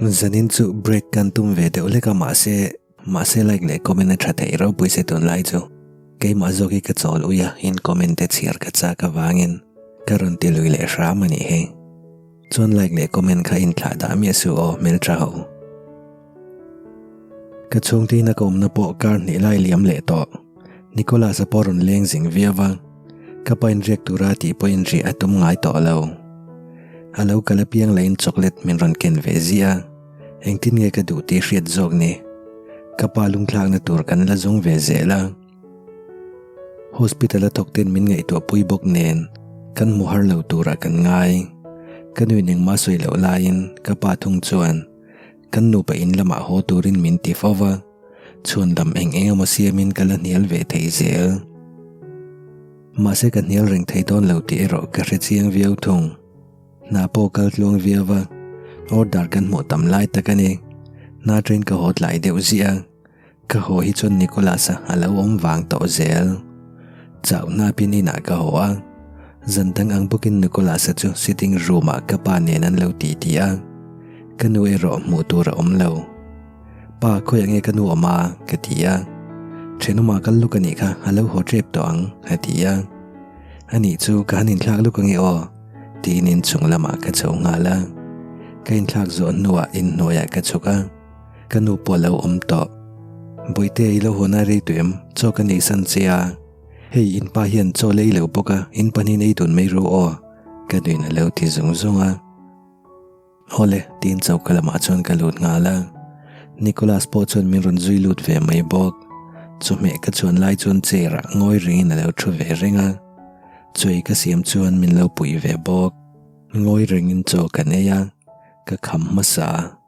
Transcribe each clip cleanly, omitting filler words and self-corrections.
Zanin chu break kan tum ve deuh hlek a mahse mahse like leh comment a tha thei ropui se tunlai chu keimah zawk hi ka chawl ui a in comment te chhiar ka chak avangin ka rawn ti lui leh hram a nih hi. Chuan like leh comment kha in thlah dah miah suh aw hmeltha ho. Ka chhungte ina ka awmna pawh kar hnih lai liam leh tawh. Nicholas-a pawh rawn leng zing viau a, ka pa inriak tura tih pawhin riah a tum ngai tawh lo. A lo kal apiang lahin chocolate min rawn ken ve ziah a, engtin nge ka duh tih hriat zawk ni. Ka pa lungthlakna tur kan la zawng ve zel a. Hospital a thawk ten min ngaihtuah pui bawk nen kan hmu har lo turah kan ngai. Ka nuin engmah sawi loh laiin ka pa thung chuan kan nupa in lamah haw turin min ti fo va, chhuan lam eng eng emaw siamin ka la hnial ve thei zel. Mahse ka hnial reng thei dawn lo tih erawh ka hre chiang viau thung. Hna pawh kal tluang viau va, order kan hmuh tam lai tak a ni. Hna train ka haw tlai deuh ziah a. Ka haw hi chuan Nicholas-a a lo awm vang tawh zel. Chauh hnapin inah ka haw a, zan dang ang bawkin Nicholas-a chu sitting room-ah ka pa nen an lo ti ti a, ka nu erawh hmuh tur a awm lo. Pa, khawiah nge ka nu awm a? ka ti a. Thenawmah kal luk a nih kha, a lo haw tep tawh ang, a ti a. Anih chu ka han inthlak luk ange aw, tiin inchung lamah ka chho nghal a. Ka inthlak zawh hnuah inhnuaiah ka chhuk a. Ka nu pawh a lo awm tawh. Bawihte i lo hawn a rei tawh em? Chaw ka nei san che a. Hei in pa hian chaw la ei lo bawk a, in pahnihin ei dun mai ru aw. Ka nuin a lo ti zung zung a. Awle, tiin choka lamah chuan ka lut nghal a. Nicholas pawh chuan min rawn zui lut ve mai bawk. Chawhmeh ka chuan lai chuan chair ah ngawi rengin a lo thu ve reng a. Chawi ka siam chuan min lo pui ve bawk. Ngawi rengin chaw kan ei a, ka kham hmasa.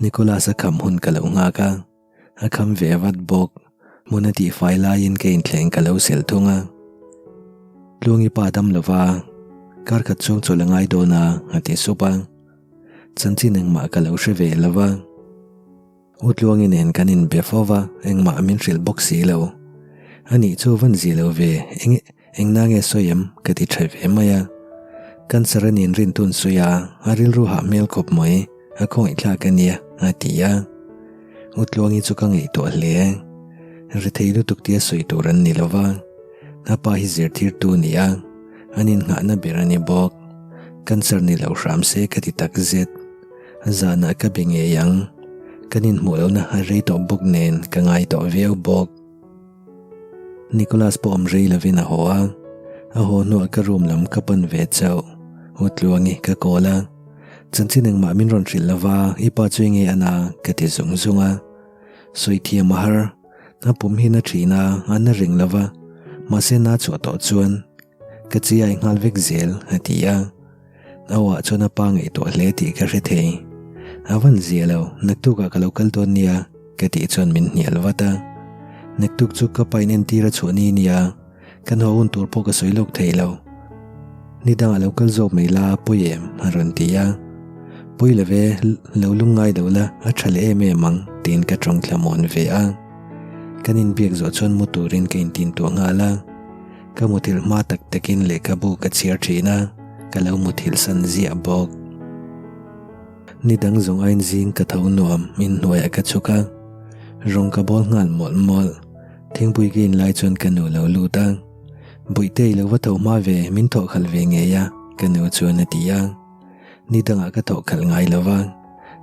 Nicholas a kham hun ka lo nghak a, a kham ve vat bawk. Hmun a tihfai laiin ka inthleng ka lo sel thung a. Tluangi pa dam lova, kar khat chhung chawlh a ngai dawn a, a ti sup a. Chanchin engmah ka lo hre ve lo va. U Tluangi nen kan inbe fo va, engmah min hrilh bawk si lo. Anih chu van zi lo ve, eng Engna nge sawi em? ka ti tha ve mai a. Cancer a nin rin tun sawi a, a rilru hah hmel khawp mai, a khawngaih thlak a nia, a ti a. U Tluangi chu ka ngaihtuah hle. Rethei lutuk tia sawi tur an ni lo va, a pa hi zirtirtu a ni a, an innghahna ber a ni bawk. Cancer ni lo hram se ka ti tak zet. Zanah ka be ngei ang. Kan inhmuh lohna a rei tawh bawk nen ka ngai tawh viau bawk. Nicholas pawh awm rei lovin a haw a, a haw hnuah ka room lam ka pan ve chauh. U Tluangi ka call a, Chanchin engmah min rawn hrilh lova, i pa chu enge a na? ka ti zung zung a. Sawi thiam a har, a pum hi na thin a, a na reng lova, mahse na chhuah tawh chuan ka chi ai nghal vek zel, a ti a. A awah chuan a pa ngaihtuah hle tih ka hre thei. A van zia lo, naktukah ka lo kal dawn nia, ka tih chuan min hnial vat a. Naktuk chu ka pa in entir a chhuah ni nia, kan haw hun tur pawh ka sawi lawk thei lo. Ni dangah lo kal zawk mai la, pawi em? a rawn ti a. Pawi lo ve, lo lungngai lo la, a tha leh em em ang, tiin ka tawng thlamawn ve a. Kan inbiak zawh chuan mu turin ka intintuah nghal a. Ka muthilh hma tak takin lehkhabu ka chhiar thin a, ka lo muthilh san ziah bawk. Ni dang zawng ain zing ka tho nuam inhnuaiah ka chhuk a, rawng ka bawl nghal mawlh mawlh. Thingpui ka inlai chuan ka nu lo lut a, Bawihte i lo va tho hma ve, min thawh khalh ve ngei a, ka nu chuan a ti a. Ni dangah ka thawh khalh ngai lo va,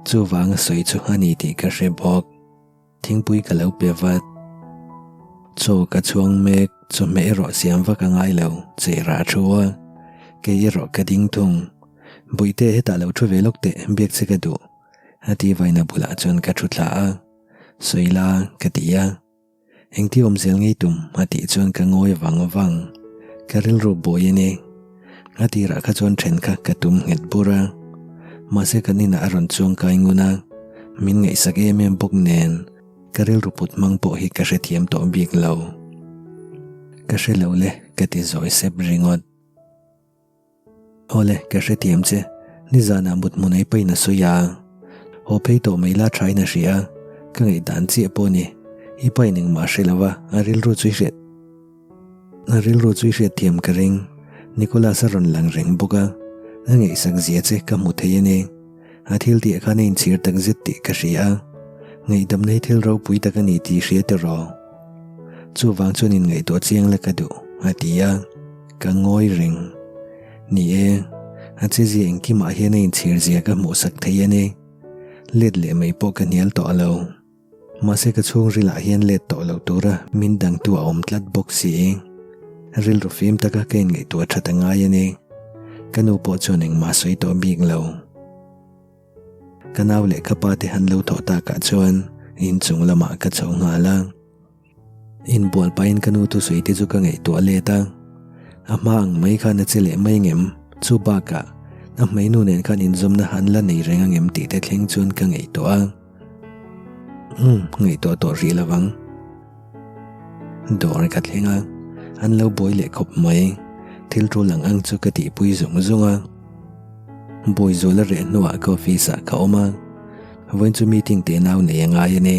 chuvanga sawi chu a ni tih ka hre bawk. Thingpui ka lo pe vat. Chaw ka chhuang mek, chawhmeh erawh siam vak a ngai lo, cheirah a thu a. Kei erawh ka ding thung. Bawihte hetah lo thu ve lawk teh, biak che ka duh. A ti vaina bulah chuan ka thu thla a. Sawi la, ka ti a. Engti awm zel ngei tum? a tih chuan ka ngawi vang vang. Ka rilru buai a ni. A tirah kha chuan then kha ka tum nghet bur a. Mahse kan inah a rawn chuang kai ngun a, min ngaihsak em em bawk nen ka rilru put hmang pawh hi ka hrethiam tawh bik lo. Ka hre lo le, ka ti zawi sep ringawt. Awle, ka hrethiam che. Nizanah mut hmun ei pahin a sawi a. Haw phei tawh mai la thain a hria a, ka ngaihdan chiah pawh a ni. I pain engmah a hre lo va, a rilru chu i hriat a rilru chu i hriatthiam ka ring. Nicholas a rawn lang reng bawk a, a ngaihsak zia che ka hmu thei a ni. A thil tih ah khan a inchhir tak zet tih ka hria a, ngaihdamna hi thil ropui tak a ni tih hria tiraw? Chuvang chuan inngaihtuah chiang la ka duh, a ti a, ka ngawi reng. Ni e, a chezia engkimah hian a inchhir zia ka hmuhsak thei a ni. Let leh mai pawh ka hnial tawh lo. Mahse ka chhungrilah hian let tawh lo tura min dangtu a awm tlat bawk si. Rilru fim taka ka inngaihtuah that a ngai a ni. Ka nu pawh chuan engmah sawi tawh bik lo. Ka nau leh ka pa te han lo thawh takah chuan inchung lamah ka chho nghal a. Inbual pahin ka nu thusawi te chu ka ngaihtuah let a, a hma ang mai khan a che leh mai ngem? Chu bakah a hmeinu nen khan inzawmna an la nei reng angem tih te thleng chuan ka ngaihtuah a. Umm, ngaihtuah tawh rih lo vang. Dawr ka thleng a, an lo buai leh khawp mai. Thil tul ang ang chu ka tihpui zung zung a. Bawizuala reh hnuah ka office ah ka awm a, vawiin chu meeting te nau nei a ngai a ni.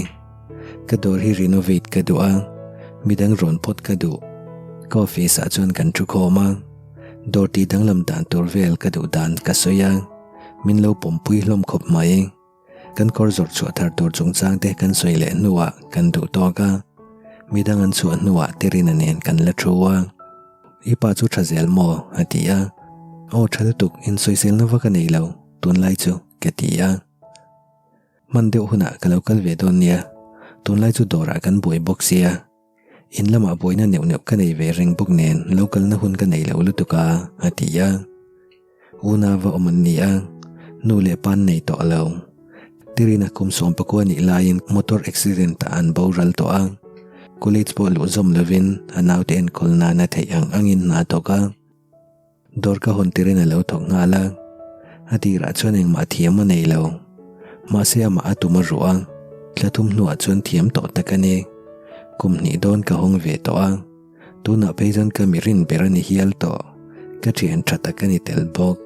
Ka dawr hi renovate ka duh a, midang rawn phawt ka duh. Ka office ah chuan kan thu khawm a, dawr tih danglam dan tur vel ka duh dan ka sawi a, min lo pawmpui hlawm khawp mai. Kan kawr zawrh chhuah thar tur chungchang te kan sawi leh hnuah kan duh tawk a, midang an chhuah hnuah Terina nen kan la thu a. I pa chu tha zel maw? a ti a. Aw tha lutuk, insawiselna vak a nei lo tunlai chu ka ti a. Hman deuh hunah ka lo kal ve dawn nia, tunlai chu dawrah kan buai bawk sia. In lamah buaina neuh neuh ka nei ve reng bawk nen lo kalna hun ka nei lo lutuk a, a ti a. Unau va awm an ni a, nu leh pa an nei tawh lo. Tirina kum 19 nih laiin motor accident ah an boral tawh a, college pawh luh zawm lovin a naute enkawl nan a theih ang angin hna a thawk a. Dawr ka hawn tirin a lo thawk nghal a, a tirah chuan engmah thiam a nei lo. Mahse amah a tum a ruh a, thla thum hnuah chuan thiam tawh tak a ni. Kum hnih dawn ka hawng ve tawh a, tunah phei chuan ka mi rin ber a ni hial tawh, ka thian tha tak a ni tel bawk.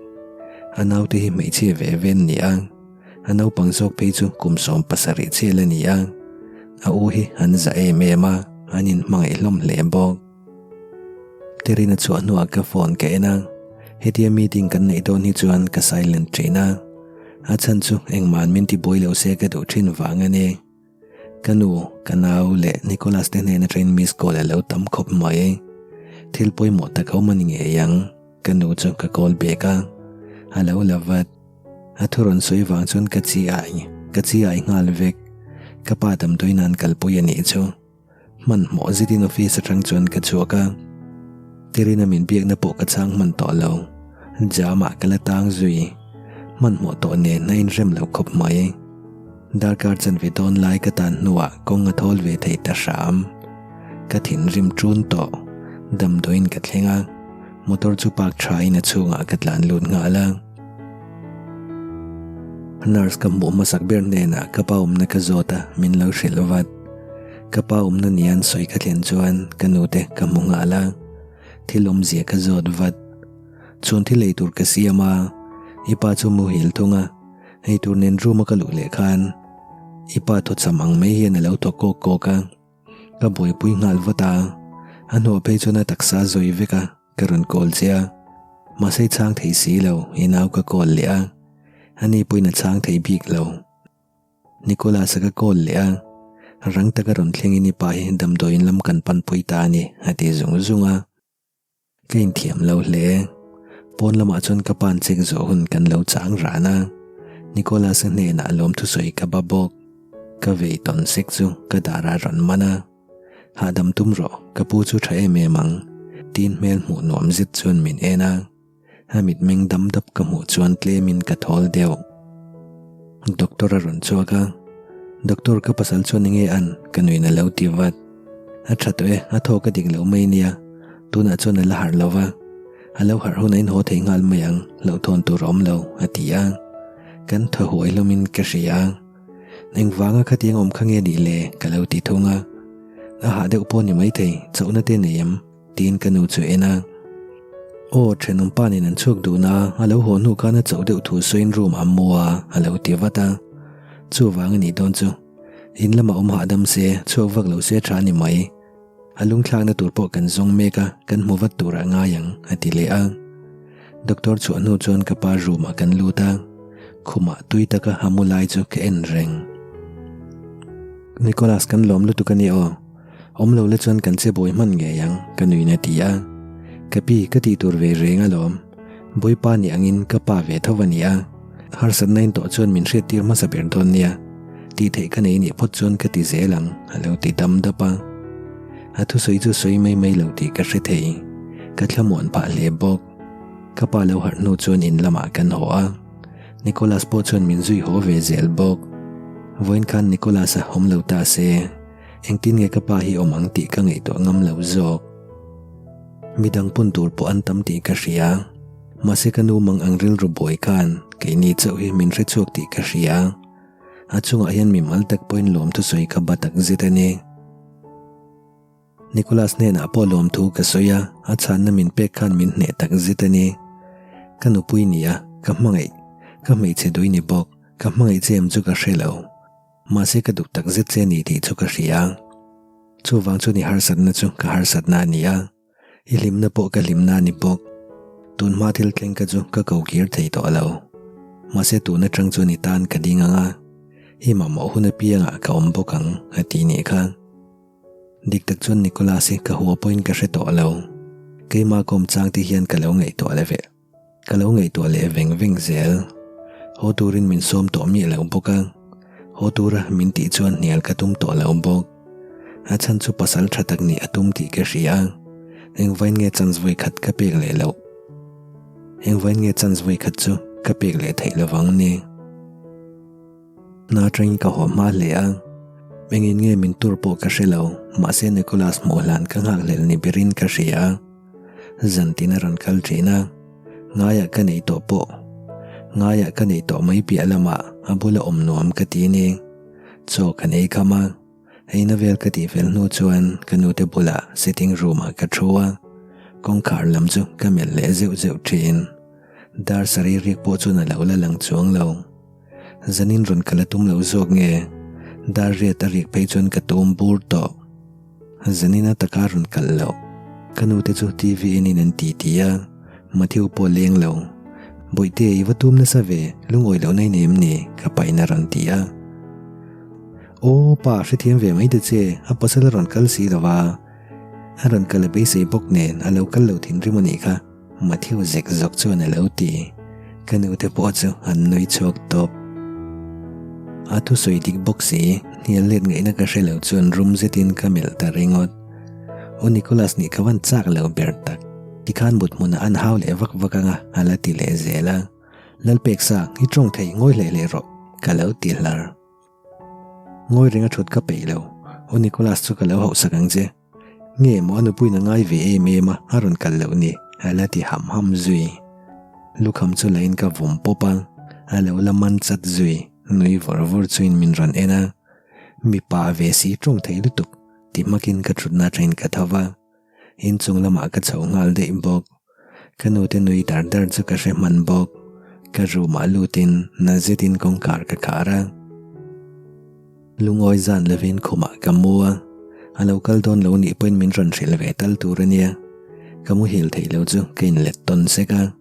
A naute hi hmeichhia ve ve an ni a, a naupang zawk phei chu kum 17 chial a ni a, a u hi an za em em a, an inhmangaih hlawm hle bawk. Terina chhuah hnuah ka phone ka en a, hetia meeting kan neih dawn hi chuan ka silent thin a, a chhan chu engmah min ti buai lo se ka duh thin vang a ni. Ka nu, ka nau leh Nicholas te hnen atangin miss call a lo tam khawp mai. Thil pawimawh tak a awm a ni ngei ang, ka nu chu ka call back a, a lo la vat. A thu rawn sawi vang chuan ka chi ai, ka chi ai nghal vek. Ka pa damdawiin an kalpui a nih chu. Hmanhmawh zetin office atang chuan ka chhuak a, Terina min biakna pawh ka chhang hman tawh lo, jam ah ka la tang zui, hmanhmawh tawh nen a inrem lo khawp mai. Darkar chanve dawn lai ka tan hnuah kawng a thawl ve thei ta hram. Ka thinrim ṭun tawh, damdawiin ka thleng a, motor chu park thain a chhungah ka tlan lut nghal a. Nurse ka hmuh hmasak ber hnenah ka pa awmna ka zawt a, min lo hrilh vat. Ka pa awmna nia an sawi ka thlen chuan ka nute ka hmu nghal a, thil awmzia ka zawt vat. Chhun thil ei tur ka siam a, i pa chu muhil thung a, ei tur nen room a ka luh leh khan i pa thawchham ang mai hian a lo thaw kawk kawk a, ka buaipui nghal vat a, a hnuah phei chuan a taksa a zawi vek a. Ka rawn call che a, mahse i chhang thei si lo, i nau ka call leh a, ani pawhin a chhang thei bik lo. Nicholas-a ka call leh a, rang taka rawn thlengin i pa hi damdawiin lam kan panpui ta a ni, a ti zung zung a. Ka inthiam lo hle. Pawn lamah chuan ka pa'n check zawh hun kan lo chang ran a, Nicholas-a hnenah lawmthusawi ka ba bawk. Ka vei tawn sek chu ka darah a rawn man a. Hahdam tum rawh, ka pu chu tha em em ang, tiin hmel hmuh nuam zet chuan min en a, a mitmeng dam dap ka hmuh chuan tlemin ka thawl deuh. Doctor a rawn chhuak a, Doctor ka pasal chuan enge an? ka nuin a lo ti vat. A tha tawh e, a thawk a dik lo mai nia, tunah chuan a la harh lo va, a lo harh hunah in haw thei nghal mai ang, hlauhthawn tur a awm lo, a ti a, kan thaw huai hlawmin ka hria. Engvanga khatiang awm kha nge nih le ka lo ti thung a, a hah deuh pawh ni maithei chauhna te nei em tiin ka nu chu en a. Aw thenawm pa nen an chhuak dun a, a lo haw hnu khan a chauh deuh thu sawiin room a mu a a lo ti vat a. Chuvang a nih dawn chu in lamah awm hahdam se chhuak vak lo se tha ni mai. A lungthlakna tur pawh kan zawng mek a, kan hmu vat turah ngai ang, a ti leh a. Doctor chhuah hnu chuan ka pa room ah kan lut a. Khumah tui taka a mu lai chu ka en reng. Nicholas kan lawm lutuk a ni aw. Awm lo la chuan kan che buai hman ngei ang, ka nuin a ti a. Ka pi ka tih tur ve reng alawm. Bawipa nih angin ka pa ve tho a ni a. Harsatna in tawh chuan min hriattir hmasa ber dawn nia. Tih theih ka nei nih phawt chuan ka ti zel ang, a lo ti dam dap a. A thusawi chu sawi mai mai lo tih ka hre thei. Ka thlamuan phah hle bawk. Ka pa lo harh hnu chuan in lamah kan haw a. Nicholas pawh chuan min zui haw ve zel bawk. Vawiin khan Nicholas-a awm lo ta se, engtin nge ka pa hi awm ang tih ka ngaihtuah ngam lo zawk. Midang pawn tur pawh an tam tih ka hria. Mahse ka nu mang ang rilru buai khan keini chauh hi min hre chhuak tih ka hria. A chungah hian mimal tak pawhin lawmthusawi ka ba tak zet a ni. Nicholas hnenah pawh lawmthu ka sawi a, a chhanna min pek khan min hneh tak zet a ni. Ka nupui ni a, ka hmangaih, ka hmeichhe dui ni bawk, ka hmangaih che em chu ka hre lo. Mahse ka duh tak zet che ni tih chu ka hria. Chuvang chuan i harsatna chu ka harsatna a ni a, i hlimna pawh ka hlimna a ni bawk. Tun hma thil thleng ka chu ka ko kir thei tawh lo. Mahse tun atang chuan i tan ka ding ang a, i mamawh hun apiangah ka awm bawk ang a ti nih kha. Dik tak chuan Nicholas hi ka hua pawhin ka hre tawh lo. Keimah kawm chang te hian ka lo ngaihtuah leh ve. Ka lo ngaihtuah leh veng veng zel. Haw turin min sawm tawh miah lo bawk a. Haw tura min tih chuan hnial ka tum tawh lo bawk. A chhan chu pasal tha tak nih a tum tih ka hria a. Engvain nge chance vawi khat ka pek leh loh? Engvain nge chance vawi khat chu ka pek leh theih lovang ni? Hna atangin ka haw hma hle a, engin nge min tur pawh ka hre lo, mahse Nicholas hmuh hlan ka nghak hlel ni berin ka hria a, zantin a rawn kal thin a, ngaiah ka nei tawh pawh ngaiah ka nei tawh mai piah lamah a bula awm nuam ka ti ni, chaw kan ei kham a, eina vel ka tih fel hnu chuan ka nute bulah sitting room ah ka thu a, kawngkhar lam chu ka melh leh zeuh zeuh thin, dar sarih rik pawh chuan a lo la lang chuang lo. Zanin rawn kal a tum lo zawk nge? Dar riat a rik phei chuan ka tum bur tawh. Zanin a taka rawn kal loh. Ka nu te chu TV enin an ti ti a, Matthew pawh leng lo. Bawihte i va tum nasa ve, lungawi lohna i nei em ni? Ka pain a rawn ti a. Aw pa, hrethiam ve mai ta che, a pasal a rawn kal si lo va. A rawn kal a beisei bawk nen a lo kal lo thinrim a nih kha. Matthew zek zawk chuan a lo ti. Ka nute pawh chu an nui chhuak tawp. A thusawi dik bawk si, hnial let ngaihna ka hre lo chuan rum zetin ka melh ta ringawt. Aw Nicholas nih ka van chak lo ber tak. Tikhan mut hmunah an hau leh vak vak anga a la ti leh zel a. Lalpeksa, i tawng thei ngawi hleh hleh rawh, ka lo ti hlar. Ngawi ring a thut ka peih lo. Aw Nicholas chu ka lo hauhsak ang che. Nge maw a nupuiin a ngai ve em em a, a rawn kal loh ni, a la ti ham ham zui. Lukham chu lain ka vawm pawp a, a lo la man chat zui, nui vawr vawr chuin min rawn en a. Mipa ve si tawng thei lutuk, ti hmakin ka thutna atangin ka tho va. Inchung lamah ka chho nghal daih bawk. Ka nute nui dar dar chu ka hre hman bawk. Ka room ah lutin na zetin kawngkhar ka khar a. Lungawi zan lovin khumah ka mu a, a lo kal dawn lo nih pawhin min rawn hrilh ve tal tur a nia. Ka muhil theih lo chu ka inlet tawn sek a,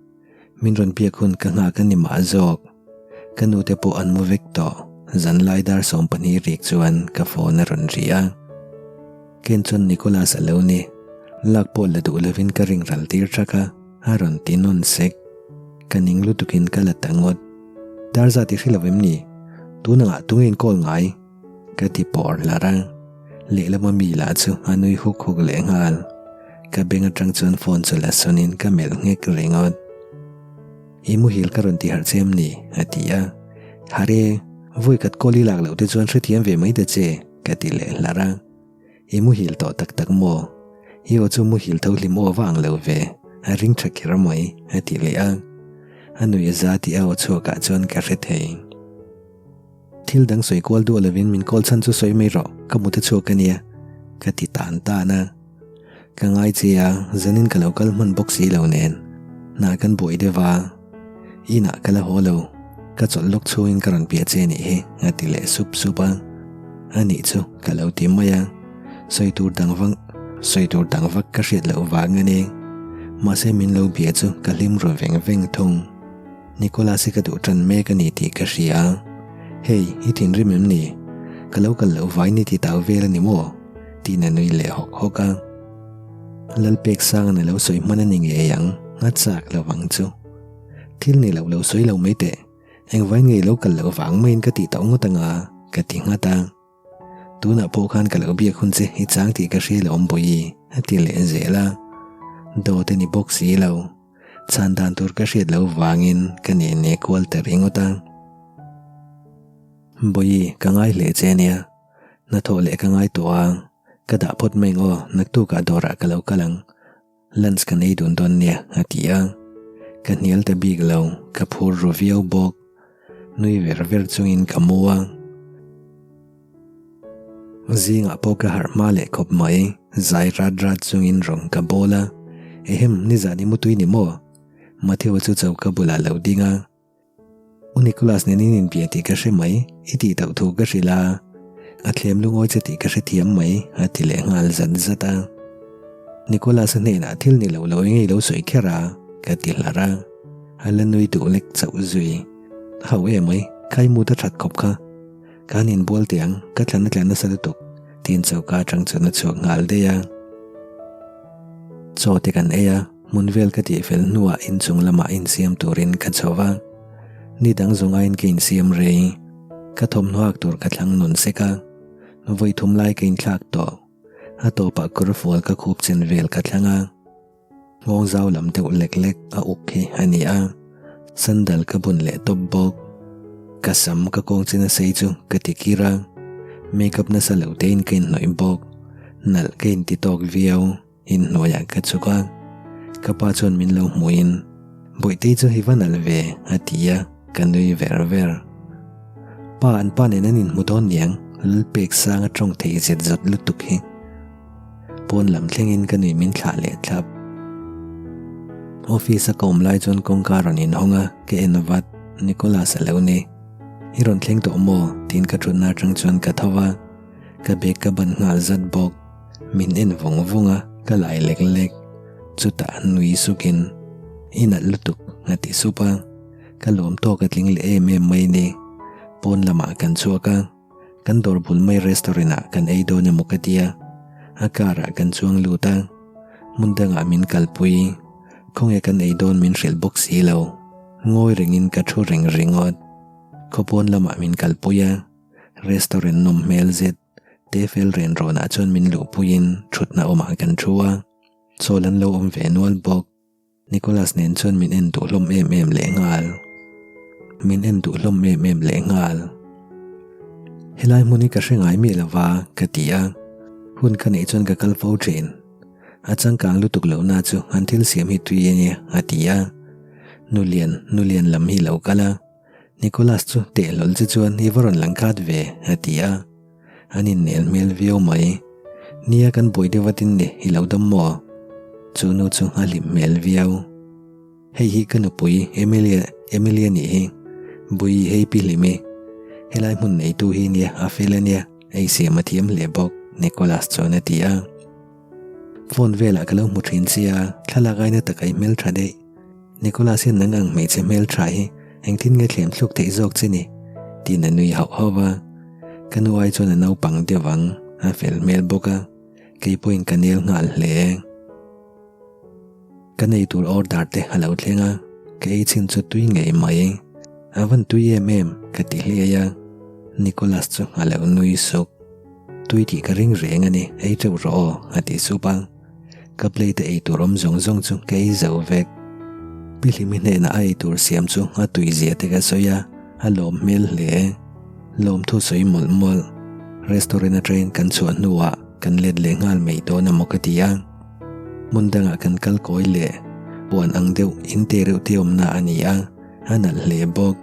min rawn biak hun ka nghak a ni mah zawk. Ka nute pawh an mu vek tawh, zanlai dar 12 rik chuan ka phone a rawn ri a. Ken chuan Nicholas a lo ni, lak pawh la duh lovin ka ring ral tir thak a, a rawn ti nawn sek. Ka ning lutukin ka la ta ngawt. Dar zat i hre lo em ni? Tun angah tunge in call ngai? Ka ti pawr hlar a, lehlama mi lah chu a nui huk huk leh nghal. Ka beng atang chuan phone chu la sawnin ka melh nghek ringawt. I muhil ka rawn ti harh che em ni? a ti a. Hare, vawi khat call i lak loh te chuan hrethiam ve mai ta che, ka ti leh hlar a. I muhil tawh tak tak maw? I aw chu muhil tho hlim aw va ang lo ve, a ring tha kher mai, a ti leh a. A nui a za tih a aw chhuakah chuan ka hre thei. Thil dang sawi kual duah lovin min call chhan chu sawi mai rawh, ka mut a chhuak a nia, ka ti tan tan a. Ka ngai che a, zanin ka lo kal hman bawk si lo nen, hna kan buai deuh a. Inah ka la haw lo, ka chawlh lawk chhungin ka rawn piah che nih hi, a ti leh sup sup a. A nih chu ka lo ti mai a, sawi tur dang vang sawi tur dang vak ka hriat loh vang a ni. Mahse min lo bia chu ka hlim ru veng veng thung. Nicholas hi ka duh tan mek a ni tih ka hria. Hey, i thinrim em ni? Ka lo kal loh vain i ti tau vel a ni maw? Tiin a nui leh hawk hawk a. Lalpek Sanga'n a lo sawi hman a ni ngei ang, a chak lo ang chu. Thil ni lo lo sawi lo mai teh. Engvain ngei lo kal loh vang maiin ka tih tauh ngawt anga, ka ti nghat a. Tunah pawh khan ka lo biak hun che i chang tih ka hria lo awm Bawihi, a ti leh zel a. Dawt a ni bawk si lo. Chhan dan tur ka hriat loh vangin ka ne ne kual ta ringawt a. Bawihi, ka ngai hle che ania. Hnathawh leh ka ngai tawh a, ka dah phawt mai ang aw, naktukah dawrah ka lo kal ang. Lunch kan ei dun dawn nia, a ti a. Ka hnial ta bik lo, ka phur ru viau bawk. Nui ver ver chungin ka mu a. Zingah pawh ka harh hma leh khawp mai, zai rat rat chungin rawng ka bawl a. Ehem, nizan i mutui ni maw? Mathewa chu choka bulah lo ding a. U Nicholas nen in inbia tih ka hre mai, i tih tauh thu ka hrilh a, a thlem lungawi che tih ka hrethiam mai, a ti leh nghal zat zat a. Nicholas-a hnenah thil ni lo lo eng nge i lo sawi kher a? ka ti hlar a, a la nui duh lek chauh zui. A ho em mai, khai mut a that khawp kha. Ka han inbual teh ang, ka thlan a tla nasa lutuk, tiin choka atang chuan a chhuak nghal daih a. Chaw te kan ei a. Hmun vel ka tih fel hnuah inchung lamah insiam turin ka chho va, ni dang zawng aiin ka insiam rei. Ka thawmhnaw hak tur ka thlang nun sek a, vawi thum lai ka inthlak tawh. A tawpah kawr fual ka khup chen vel ka thlang a, nghawng zau lam deuh lek lek a uk hi a ni a, sandal ka bun leh tawp bawk. Ka sam ka kawng china sei chu ka ti kir a, makeup nasa lo tein ka inhnawih bawk. Nalh ka inti tawk viau. Inhnuaiah ka chhuk a, ka pa chuan min lo hmuhin, Bawihtei chu hi va nalh ve, a ti a, ka nui ver ver. Pa, an pa nen an inhmu dawn niang, Lalpek sang a tawng thei zet zawt lutuk hi. Pawn lam thlengin ka nui min thlah leh thlap. Office a ka awm lai chuan kawngka rawn inhawng a, ka en vat, Nicholas a lo ni. I rawn thleng tawh maw? tiin ka thutna atang chuan ka tho va, ka bag ka ban nghal zat bawk. Min en vawng vawng a, ka lai lek lek. Chutah nui sukin, I nalh lutuk, a ti sup a. Ka lawm tawk a tling leh em em mai ni. Pawn lamah kan chhuak a, kan dawr bul mai restaurant ah kan ei dawn emaw ka tia. A car ah kan chuang lut a, hmun dangah min kalpui. Khawnge kan ei dawn min hrilh bawk si lo. Ngawi rengin ka thu reng ringawt. Khawpawn lamah min kalpui a, restaurant nawm hmel zet. Tefel ren rawnah chuan min luhpuiin thutna awmah kan thu a, chawl an lo awm ve nual bawk. Nicholas nen chuan min en duh hlawm em em leh nghal. Min en duh hlawm em em leh nghal. Helai hmun hi ka hre ngai miah lova ka ti a, hun ka neih chuan ka kal fo thin. A changkang lutuk lohna chu an thil siam hi tui a nia a ti a. Nulian, nulian lam hi lo kal a. Nicholas chu teh hlawl che chuan i va rawn lang khat ve, a ti a. An innel hmel viau mai. Nia kan buai deuh vatin ni, i lo dam maw? Chu nu chu a hlim hmel viau. Hei hi ka nupui Emilia, Emilia nih hi. Bui hei pi hlim i. Helai hmun neitu hi nia, a fel a nia, ei siam a thiam hle bawk, Nicholas chuan a ti a. Phone velah ka lo hmu thin sia, thlalak aina taka i hmeltha daih. Nicholas hian nang ang hmeichhe hmeltha hi engtin nge thlem thluk theih zawk che ni? tiin a nui hauh hauh a. Ka nu ai chuan a naupang deuh ang, a fel hmel bawk a, kei pawhin ka nel nghal hle. Ka nei tur order te a lo thleng a, ka ei chin chu tui ngei mai. A van tui em em, ka ti hliai a. Nicholas chu a lo nui suk. Tui tih ka ring reng a ni, ei teuh rawh aw, a ti sup a. Ka plate a eitur awm zawng zawng chu ka ei zo vek. Pi Hlimi hnenah a eitur siam chu a tui zia te ka sawi a, a lawm hmel hle. Lawmthu sawi mawlh mawlh. Restaurant atangin kan chhuah hnuah kan let leh nghal mai dawn a maw ka ti a. Hmun dangah kan kal kawi leh puan ang deuh in te reuh te awmna a ni a, a nalh hle bawk.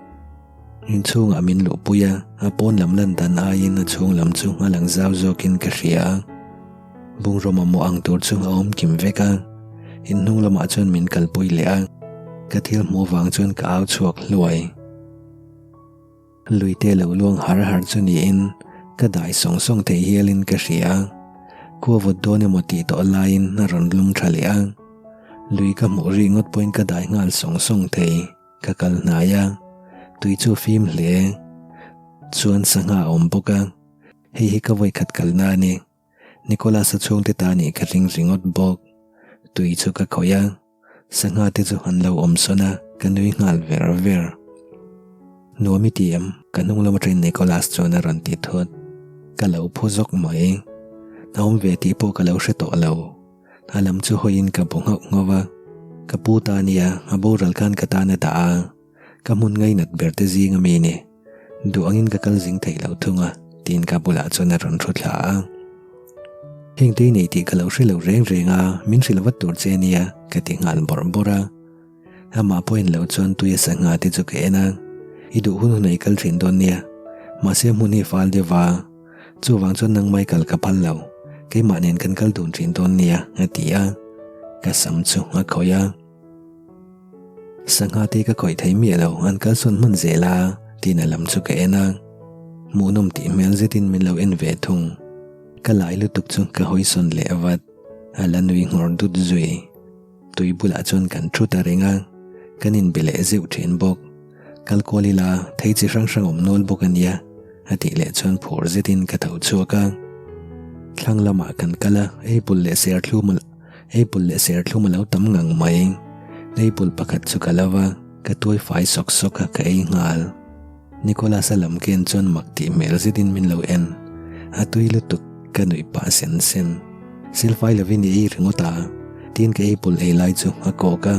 Inchhungah min luhpui a, a pawn lam lan dan aiin a chhung lam chu a lang zau zawkin ka hria a. Bungraw mamawh ang tur chu a awm kim vek a, inhnung lamah chuan min kalpui leh a, ka thil hmuh vang chuan ka au chhuak hluai. Luite lo luang har har chu niin ka dai sawng sawng thei hialin ka hria a, khua vawt dawn emaw tih tawh laiin a rawn lum tha leh a, lui ka hmuh ri ngawt pawhin ka dai nghal sawng sawng thei. Ka kal hnai a, tui chu a fim hle. Chuan sangha a awm bawk a, hei hi ka vawikhat kalna a ni. Nicholas-a chhungte ta nih ka ring ringawt bawk. Tui chu ka khawih a, sangha te chu an lo awm sawn a, ka nui nghal ver ver. Nuam i ti em? Ka hnung lam atangin Nicholas chuan a rawn ti thut. Ka lo phu zawk mai. A awm ve tih pawh ka lo hre tawh lo. A lam chu hawiin ka bu nghauh nghauh a, ka pu ta nia, a boral khan ka tan a dah a, ka hmun ngainat ber te zing a mi ni, duh angin ka kal zing thei lo thung a, tiin ka bulah chuan a rawn thu thla a. Heng te i nei tih ka lo hre lo reng reng a, min hrilh vat tur che nia, ka ti nghal bawrh bawrh a. Amah pawhin lo chuan tui a sangha te chu ka en a, i duh hun hun a i kal thin dawn nia, mahse hmun hi fal deuh va, chuvang chuan nangmai kal ka phal lo, keimah nen kan kal dun thin dawn nia a ti a, ka sam chu a khawih a. Sangha te ka khawih thei miah lo, an kal sawn hman zel a, tiin a lam chu ka en a, hmuhnawm tih hmel zetin min lo en ve thung, ka lai lutuk chu ka hawi sawn leh vat, a la nui nghawr dut zui. Tui bulah chuan kan thu ta reng a, kan inbe leh zeuh thin bawk. Kal kual ila thei chi hrang hrang awm nual bawk a nia, a tih leh chuan phur zetin ka tho chhuak a. Thlang lamah kan kal a, apple leh serthlum apple leh serthlum a lo tam ngang mai. Apple pakhat chu ka lo va, ka tuai fai sawk sawk a, ka ei nghal. Nicholas-a lam ken chuan mak tih hmel zetin min lo en. A tui lutuk, ka nuih pah sen sen. Silfai lovin i ei ringawt a, tiin ka apple ei lai chu a kawk a.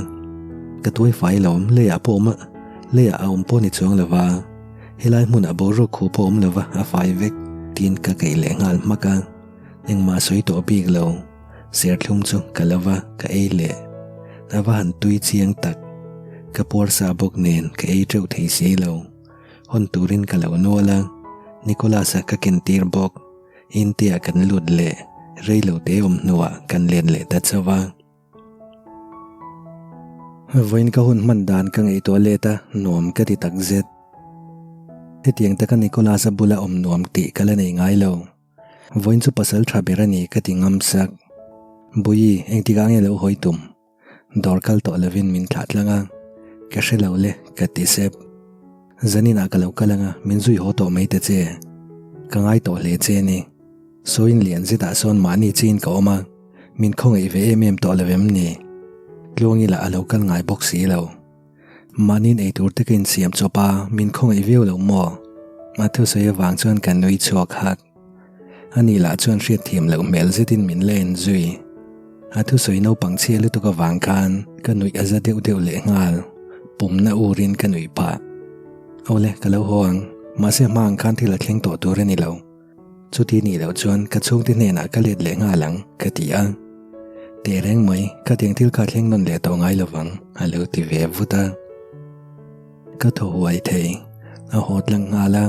Ka tuai fai lo, leiah pawh awm a, leiah a awm pawh ni chuang lo va, helai hmunah boruak khuh pawh awm lo va, a fai vek, tiin ka keih leh nghal hmak a. Engmah sawi tawh bik lo, serthlum chu ka lo va, ka ei leh. A va han tui chiang tak. Ka puar sa bawk nen ka ei teuh thei si lo. Hawn turin ka lo nual a, Nicholas-a ka ken tir bawk. Intia kan lut leh rei lo te awm hnuah kan len leh ta chauh a. Vawiin ka hun hman dan ka ngaihtuah let a, nuam ka ti tak zet. Hetiang taka Nicholas-a bula awm nuam tih ka la nei ngai lo. Vawiin chu pasal tha ber a ni ka ti ngam sak. Buii, engtikah nge lo hawi tum? Dawr kal tawh lovin min thlah tlang a, ka hre lo le, ka ti sep. Zaninah ka lo kal anga min zui haw tawh mai ta che. Ka ngai tawh hle che ni. Sawiin lian zetah sawn mahni chiin ka awm a, min khawngaih ve em em tawh lo em ni? Tluangila a lo kal ngai bawk si lo. Mahniin eitur te ka insiam chawp a, min khawngaih viau lo maw? A thusawi avang chuan ka nui chhuak hak. Ani lah chuan hriatthiam loh hmel zetin min la en zui. A thusawi naupang chhia lutuk avang khan ka nuih a za deuh deuh leh nghal. Pumna urin ka nuih phah. Awle, ka lo haw ang. Mahse hma ang khan thil a thleng tawh tur a ni lo. Chuti nih loh chuan ka chhungte hnenah ka let leh nghal ang, ka ti a. Teh reng mai, khatiang thil kha thleng nawn leh tawh ngai lovang, a lo ti ve vut a. Ka thaw huai thei, a haw tlang nghal a,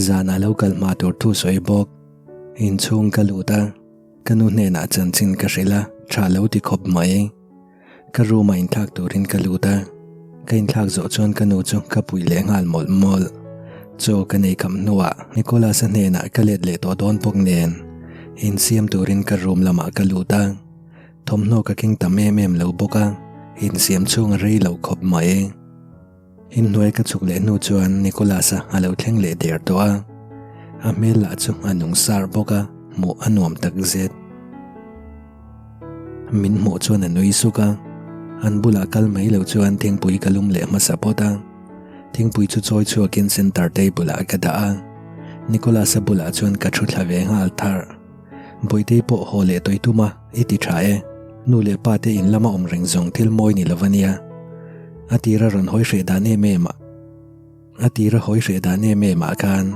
zanah lo kal hma tur thu sawi bawk. Inchhung ka lut a, ka nu hnenah chanchin ka hrilh a, tha lo ti khawp mai. Ka room ah inthlak turin ka lut a, ka inthlak zawh chuan ka nu chu ka puih leh nghal mawlh mawlh. Chaw ka nei kham hnuah Nicholas-a hnenah ka let leh tawh dawn bawk nen insiam turin ka room lamah ka lut a, thawmhnaw ka keng tam em em lo bawk a, insiam chhung a rei lo khawp mai. Inhnuai ka chhuk leh hnu chuan Nicholas-a a lo thleng leh der tawh a, a hmel lah chu a nung sar bawk a, hmuh a nuam tak zet. Min hmuh chuan a nui suk a, an bulah kal mai lo chuan thingpui ka lum leh hmasa phawt a, thingpui chu chawi chhuakin center table ah ka dah a, Nicholas-a bulah chuan ka thu thla ve nghal tharh. Bawitei pawh haw leh tawi tum a, i ti tha e. Nu leh pa te in lama awm reng zawng thil mawi ni lo a nia. A tira rawn hawi hreh dan em em ah A tira hawi hreh dan em em ah khan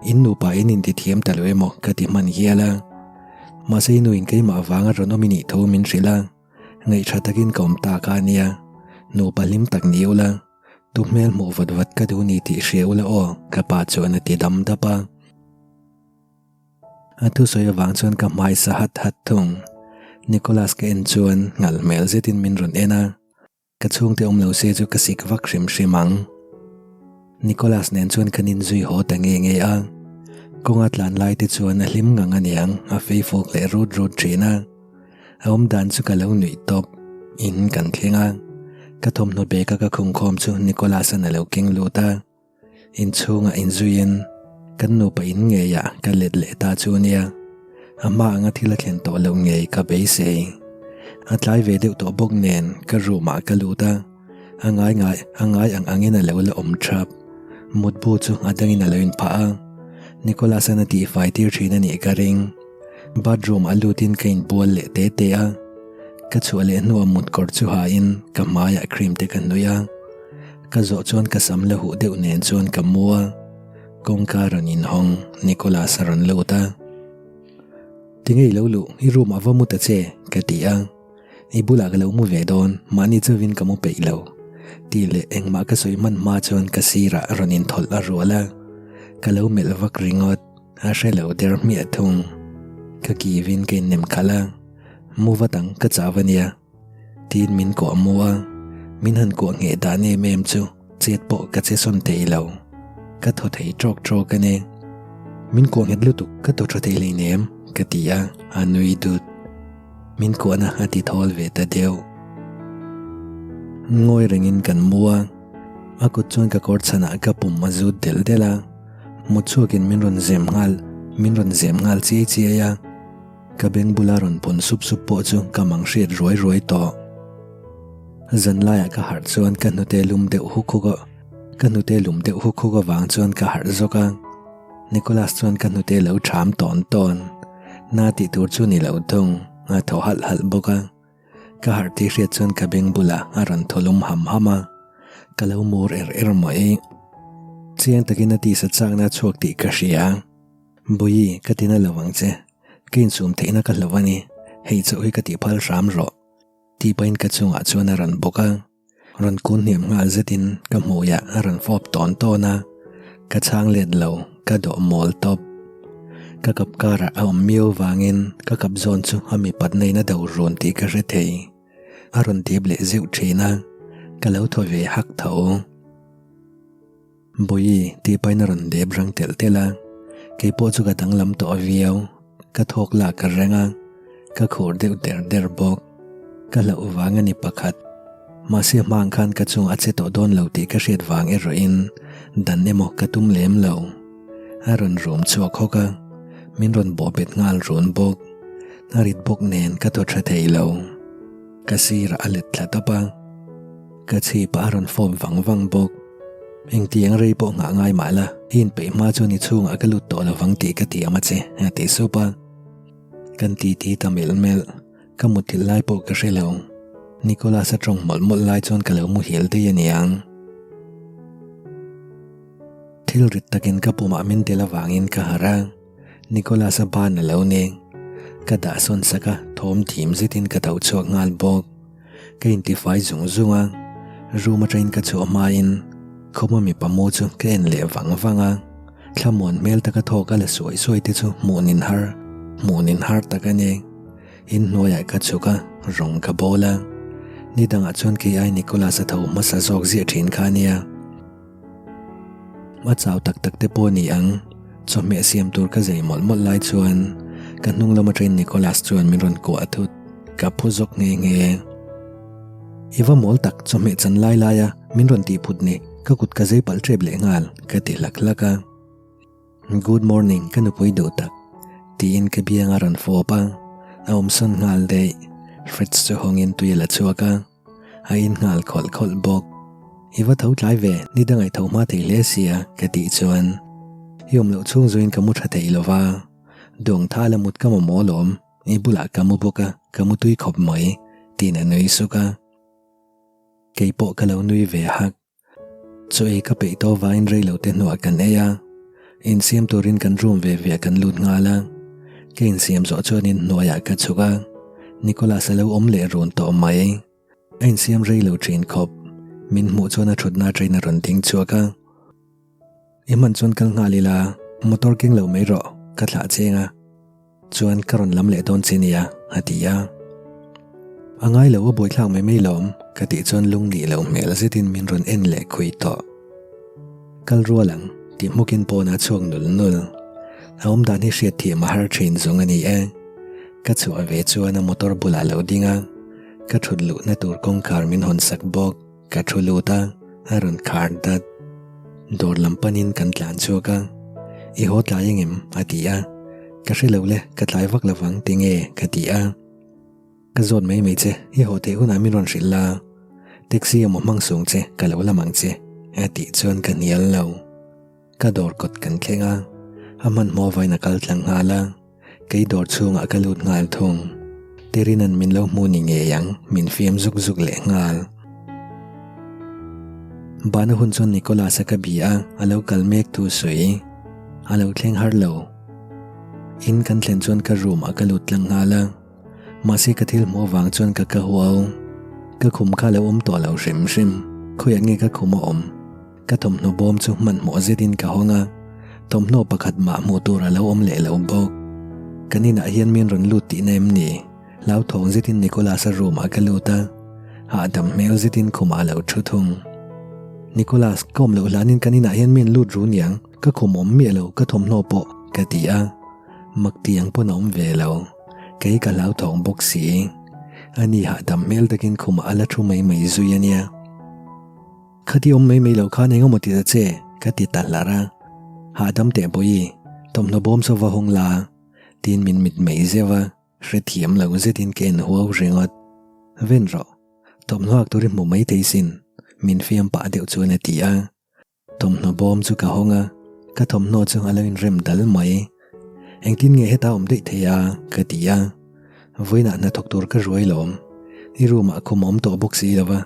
in nupa in inti thiam ta lo emaw ka ti hman hial a. Mahse i nu in keimah avanga rawn awm i nih thu min hrilh a, ngaihṭha takin ka awm ta kha a nia. Nupa hlim tak ni ula. Tu hmel hmuh vat vat ka duh ni tih hria ula aw ka pa chuan a ti dam dap a. A thusawi avang chuan ka hmai sa hat hat thung. Nicholas ka en chuan ngal hmel zetin min rawn en a, ka chhungte awm lo se chu ka sik vak hrim hrim ang. Nicholas nen chuan kan inzui haw ta nge nge a, kawnga tlan lai te chuan a hlim ngang aniang a fei fawk leh rut rut thin a. A awm dan chu ka lo nuih tawp, in kan thleng a. Ka thawmhnaw bag a ka khung khawm chu Nicholas-a'n a lo keng lut a, inchhungah inzuiin kan nupa in ngeiah ka let leh ta chu nia. A hma anga thil a thlen tawh loh ngei ka beisei. A tlai ve deuh tawh bawk nen ka room ah ka lut a, a ngai ngai a ngai ang angin a lo la awm thap. Mutbu chu a dangin a lo inphah a, Nicholas-a'n a tihfai tir thin a nih ka ring. Bathroom ah lutin ka inbual leh te te a, ka chhuah leh hnuah mutkawr chu hain ka hmaiah cream te ka hnawih a, ka zawh chuan ka sam la huh deuh nen chuan ka mu a, kawngka rawn inhawng Nicholas a rawn lut a. Tinge i lo luh, i room ah va mu ta che ka ti a, i bulah ka lo mu ve dawn, mahni chauhin ka mu peih lo tih leh engmah ka sawi hman hma chuan ka sirah a rawn inthawlh a rual a, ka lo melh vak ringawt. A hre lo der hmiah thung. Ka kivin ka innem khalh a, mu vat ang ka chau a nia. Tiin min kuah mu a, min han kuah ngheh dan em em chu chet pawh ka che sawn thei lo. Ka thaw thei tawk tawk a ni. Min kuah nghet lutuk ka thaw tha thei hleinem ka ti a, a nui dut. Min kuahna a ti thawl ve ta deuh. Ngawi rengin kan mu a, a kut chuan ka kawr chhanah ka pum a zut delh delh a. Mut chhuakin min rawn zem nghal, min rawn zem nghal chiai chiai a. Ka beng bula rawn pawn sup sup pawh chu ka mang hriat ruai ruai tawh. Zan laiah ka harh chuan ka hnute lum deuh huk huk a, ka hnute lum deuh huk huk avang chuan ka harh zawk a. Nicholas chuan ka hnute lo ṭham tawn tawn. Na tih tur chu ni lo thung, a thaw halh halh bawk a. Ka harh tih hriat chuan ka beng bulah a rawn thaw lum ham ham a, ka lo mur er er mai. Chiang takin a tisa chakna a chhuak tih ka hria. Bawihi, ka tina lo ang che. Ka insum theihna ka hlo a ni. Hei chauh hi ka tih phal hram rawh. Tih pahin ka chungah chuan a rawn bawk a. Rawn kun hniam nghal zetin ka hmuiah a rawn fawp tawn tawn a, ka chhang let lo, ka dawh mawl tawp. Ka kap karah a awm miau vangin ka kap zawn chu a mipatna in a do run tih ka hre thei. A rawn dip leh zeuh thin a, ka lo thaw ve hak tho. Bawihi tih pahin a rawn dep rang telh telh a, kei pawh chu ka danglam tawh viau, ka thawk lak ka reng a, ka khur deuh der der bawk. Ka hlauh vang a ni pakhat. Mahse hma ang khan ka chungah a che tawh dawn lo tih ka hriat vang erawhin dan emaw ka tum lem lo. A rawn rum chhuak hawk a, min rawn bawhbet nghal run bawk. A rit bawk nen ka thaw tha thei lo. Ka sirah a let thla tawp a. Ka chhipah a rawn fawp vang vang bawk. Engtiang rei pawh nghah ngai mah la, i inpeih hma chuan i chhungah ka lut tawh lovang tih ka tiam a che, a ti sup a. Kan titi ta melh melh, ka mutthilh lai pawh ka hre lo. Nicholas a tawng mawlh mawlh lai chuan ka lo muhil daih a niang. Thil rit takin ka pumah min tel avangin ka harh a, Nicholas a ban a lo ni. Ka dah sawn sak a, thawm thim zetin ka tho chhuak nghal bawk. Ka intifai zung zung a, room atangin ka chhuah hmain khawma mipa mu chu ka en leh vang vang a, thlamuan hmel taka thawk a la suai suai te chu hmuh nin har, hmuh nin har tak a ni. Inhnuaiah ka chhuk a, rawng ka bawl a, nidangah chuan kei ai Nicholas a tho hmasa zawk ziah thin kha a nia. A chau tak tak te pawh a ni ang, chawhmeh siam tur ka zei mawlh mawlh lai chuan ka hnung lam atangin Nicholas chuan min rawn kuah thut, ka phu zawk nghe nghe. I va mawl tak chawhmeh chan lai lai a min rawn tih phut ni, ka kut ka zei palh tep leh nghal ka ti hlak hlak a. Good morning ka nupui duh tak tiin ka biang a rawn fawp a, a awmsawn nghal daih, fridge chu hawngin tui a la chhuak a. A in nghal khawlh khawlh bawk. I va tho tlai ve, ni dang ai tho hma thei hle sia ka tih chuan i awm loh chhung zuiin ka mu tha thei lo va, duang tha la mut ka mamawh alawm, i bulah ka mu bawk a, ka mu tui khawp mai tiin a nui suk a. Kei pawh ka lo nui ve hak. Chaw ei ka peih tawh vangin rei lo te hnuah kan ei a, insiam turin kan room ve ve ah kan lut nghal a, ka insiam zawh chuanin hnuaiah ka chhuk a, Nicholas a lo awm leh run tawh mai. A insiam rei lo thin khawp, min hmuh chuan a thutna atangin a rawn ding chhuak a. I hman chuan kal nghal ila, motor keng lo mai rawh, ka thlah cheng a. Chuan ka rawn lam leh dawn che nia, a ti a. A ngai lo a buaithlak mai mai lawm, ka tih chuan lung nih loh hmel zetin min rawn en leh khui tawh. Kal rual ang, tih hmukin pawnah a chhuak nul nul. A awm dan hi hriat thiam a har thin zawng a ni e. Ka chhuah ve chuan a motor bulah lo ding a, ka thut luhna tur kawngkhar min hawn sak bawk. Ka thu lut a, a rawn khar dat. Dawr lam panin kan tlan chhuak a, I haw tlai engem? a ti a, Ka hre lo le, ka tlai vak lovang tinge? ka ti a. Ka zawt mai mai che, i haw theih hunah min rawn hrilh la, taxi emaw hmang sung che ka lo lam ang che, a tih chuan ka hnial lo. Ka dawr kawt kan thleng a, a hmanhmawh vain a kal tlang nghal a, kei dawr chhungah ka lut nghal thung. Terina'n min lo hmu ni ngei ang, min fiam zuk zuk leh nghal. Bana hun chuan Nicholas-a ka bi a, a lo kal mek thu sawi. A lo thleng har lo. In kan thlen chuan ka room ah ka lut tlang nghal a. Mahse ka thil hmuh avang chuan ka ka huau. Ka khum kha lo awm tawh lo hrim hrim. Khawiah nge ka khum a awm? Ka thawmhnaw bawm chu hmanhmawh zetin ka hawng a, thawmhnaw pakhat mah hmuh tur a lo awm leh lo bawk. Kan inah hian min rawn lut tihna em ni? Hlauthawng zetin Nicholas-a room ah ka lut a, hahdam hmel zetin khumah a lo thu thung. Nicholas, ka awm loh hlanin kan inah hian min lut ru niang, ka khum awm miah lo ka thawmhnaw pawh, ka ti a. Mak ti ang pawn a awm ve lo, kei ka hlauthawng bawk si. Ani hahdam hmel takin khumah a la thu mai mai zui a nia. Khati awm mai mai lo khan eng emaw ti ta che, ka ti ta hlar a. Hahdam teh Bawihi, thawmhnaw bawm saw va hawng la, tiin min mit mei zeuh a, hrethiam lo zetin ka en huau ringawt. Ven rawh, thawmhnaw hak tur i hmu mai thei sin, min fiam pah deuh chuan a ti a. Thawmhnaw bawm chu ka hawng a, ka thawmhnaw chu a lo inrem dal mai. Engtin nge heta awm daih thei a? ka ti a. Vawiinah hnathawk tur ka ruai lawm. I room ah khum a awm tawh bawk si lo va.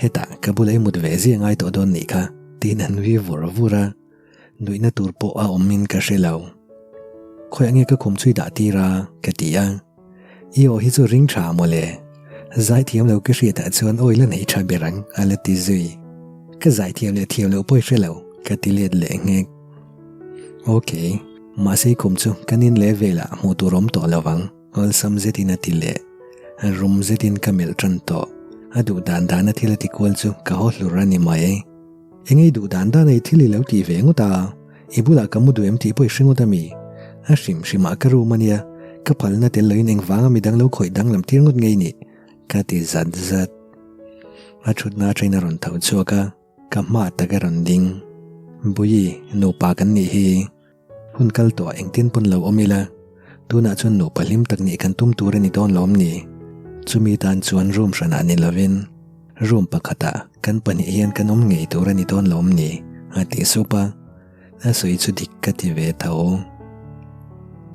Hetah ka bula i mut ve zia ngai tawh dawn nih kha, tiin an nui vur vur a. Nuihna tur pawh a awmin ka hre lo. Khawiah nge ka khum chu i dah tir a? ka ti a. I aw hi chu ring tha mawle. Zaithiam lo ka hriatah chuan awi la nei tha ber ang, a la ti zui. Ka zaithiam leh thiam loh pawh i hre lo, ka ti let leh nghek. Ok, mahse i khum chu kan in leh velah hmuh tur awm tawh lo ang, awlsam zetin a ti leh. Rum zetin ka melh tan tawh. A duh dan dana thil a ti kual chu ka haw hlur a ni mai. Eng ei duh dan dan ei thil i lo tih ve ngawt a, i bulah ka mu duh em tih pawh i hre ngawt a mi? A hrim hrimah ka room a nia, ka phalna tel loin engvanga midang lo khawih danglam tir ngawt ngei nih? ka ti zat zat. A thutna atangin a rawn tho chhuak a, ka hma tak a rawn ding. Bui, nupa kan nih hi. Hun kal tawh engtin pawn lo awm ila, tunah chuan nupa hlim tak nih kan tum tur a ni dawn lawm ni? Chumi tan chuan room hranah ni lovin room pakhatah kan pahnih hian kan awm ngei tur a ni dawn lawm ni? a ti sup a, a sawi chu dik ka ti ve tho.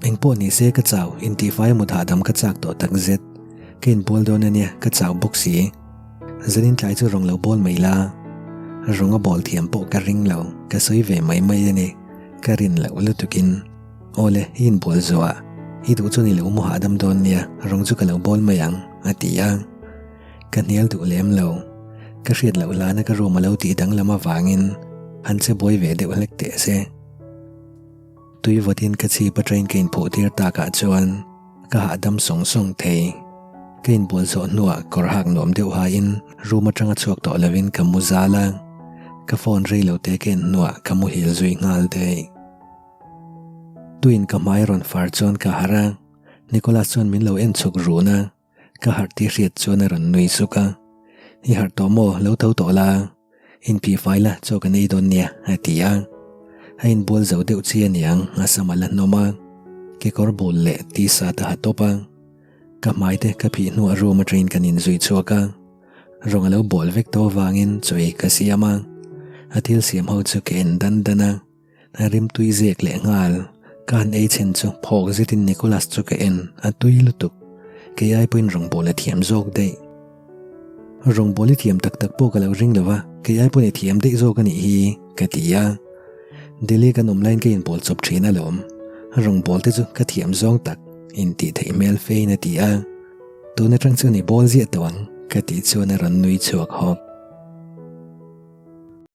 Engpawh ni se ka chau, intihfai mut hahdam ka chak tawh takzet. Ka inbual dawn a nia, ka chau bawk si. Zanin tlai chu rawng lo bawl mai la, rawng a bawl thiam pawh ka ring lo, ka sawi ve mai mai a ni, ka rin loh lutukin. Awle, i inbual zuah, i duh chuan i lo mu hahdam dawn nia, rawng chu ka lo bawl mai ang, a ti a. Ka hnial duh lem lo, ka hriat loh hlana ka room a lo tih danglam avangin han che buai ve deuh hlek teh se. Tui vawtin ka chhip atangin ka inphuh tir takah chuan ka hahdam sawng sawng thei. Ka inbual zawh hnuah kawr hak nuam deuh hain room atanga chhuak tawh lovin ka mu zal a, ka phone rei lo te ka en hnuah ka muhil zui nghal daih. Tuiin ka hmai rawn far chuan ka harh a, Nicholas chuan min lo en chhuk run a, ka harh tih hriat chuan a rawn nui suk a, I harh tawh maw, lo tho tawh la. Inphih fai la chaw kan ei dawn nia a ti a. A inbual zo deuh chi a niang a sam a la hnawm a, kekawr bul leh t-shirt a ha tawp a. Ka hmai te ka phih hnuah room atangin kan inzui chhuak a, rawng a lo bawl vek tawh avangin chaw ei ka siam a, a thil siam ho chu ka en dan dan a. A rimtui zek leh nghal. Ka han ei chhen chu phawk zetin Nicholas chu ka en, a tui lutuk. Kei ai pawhin rawngbawl a thiam zawk daih. Rawngbawl i thiam tak tak pawh ka lo ring lo va, kei ai pawn i thiam daih zawk a nih hi, ka ti a. Delhi kan awm laiin ka inbawl chawp thin alawm. Rawngbawl te chu ka thiam zawng tak, intih theih hmel fein a ti a. Tun atang chuan i bawl ziah tawh ang, ka tih chuan a rawn nui chhuak hawk.